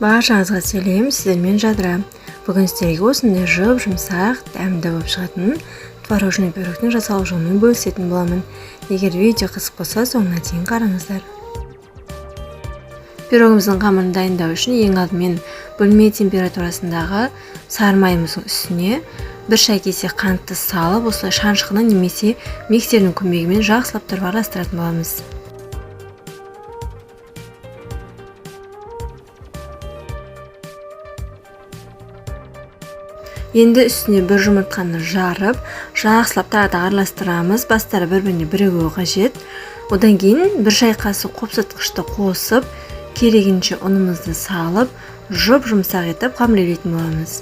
Баршаңызға сәлем, сіздермен Жадыра. Бүгін сіздерге осындай жұп-жұмсақ, дәмді болып шығатын творожный пирогтың жасалу жолымен бөлісетін боламын. Егер видео қызық болса, соңына дейін қараңыздар. Пирогымыздың қамырын дайындау үшін ең алдымен бөлме температурасындағы сары майымыздың үстіне бір шай кесе қантты салып, осылай шанышқының немесе миксердің көмегімен жақсылап тұрып араластыратын боламыз. Енді үстіне бір жұмыртқаны жарып, жақсылап тағы да араластырамыз. Бастары бір-біріне бірігуі қажет. Одан кейін бір шай қасық қопсытқышты қосып, керегінше ұнымызды салып, жұп-жұмсақ етіп қамыр илейтін боламыз.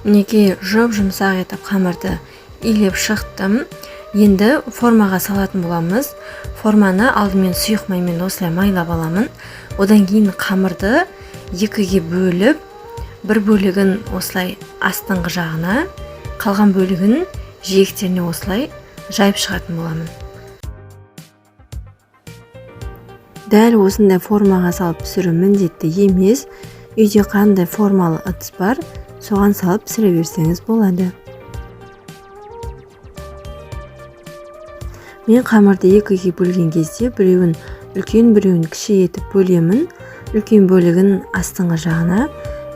Мінекей, жұп-жұмсақ етіп қамырды илеп шықтым. Енді формаға салатын боламыз. Форманы алдымен сұйық маймен осылай майлап аламын. Одан кейін қамырды екіге бөліп, бір бөлігін осылай астыңғы жағына, қалған бөлігін жиектеріне осылай жайып шығатын боламын. Дәл осындай формаға салып пісіру міндетті емес. Үйде қандай формалы ыдыс бар, соған салып пісіре берсеңіз болады. Мен қамырды екіге бөлген кезде біреуін үлкен, біреуін кіші етіп бөлемін. Үлкен бөлігін астыңғы жағына,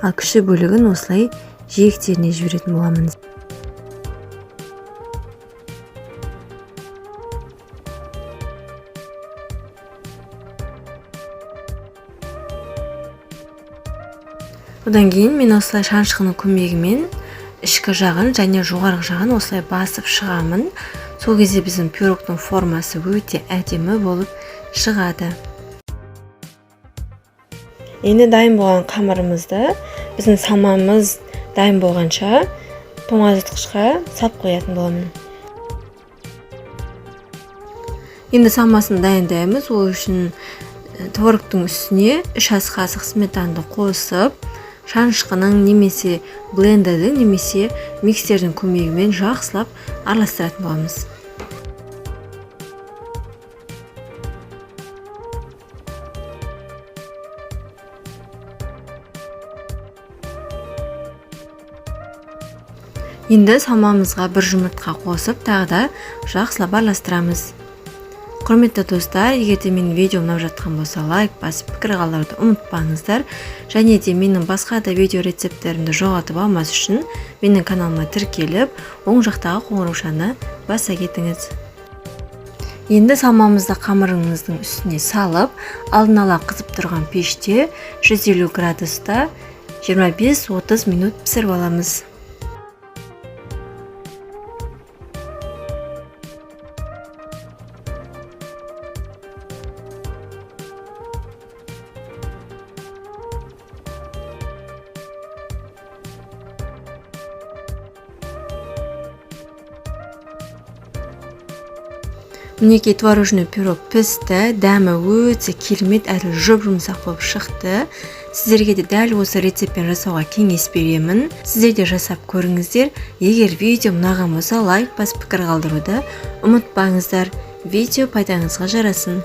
ал кіші бөлігін осылай жиектеріне жіберетін боламын. Одан кейін мен осылай шанышқының көмегімен ішкі жағын және жоғарғы жағын осылай басып шығамын. Сол кезде біздің пирогтың формасы өте әдемі болып шығады. Енді дайын болған қамырымызды біздің салмамыз дайын болғанша тоңазытқышқа салып қоятын боламын. Енді салмасын дайындаймыз. Ол үшін творогтың үстіне 3 ас қасық сметанды қосып, шанышқының немесе блендердің немесе миксердің көмегімен жақсылап араластыратын боламыз. Енді салмамызға бір жұмыртқа қосып, тағы да жақсылап араластырамыз. Құрметті достар, егер де менің видеом ұнап жатқан болса, лайк басып, пікір қалдыруды ұмытпаңыздар. Және де менің басқа да видео рецепттерімді жоғалтып алмас үшін менің каналыма тіркеліп, оң жақтағы қоңыраушаны баса кетіңіз. Енді салмамызды қамырымыздың үстіне салып, алдын ала қызып тұрған пеште 150 градуста 25-30 минут пісіріп аламыз. Мінекей, творожный пирог пісті, дәмі өте керемет әрі жұп-жұмсақ болып шықты. Сіздерге де дәл осы рецептпен жасауға кеңес беремін. Сіздер де жасап көріңіздер. Егер видео ұнаған болса, лайк басып, пікір қалдыруды ұмытпаңыздар. Видео пайдаңызға жарасын.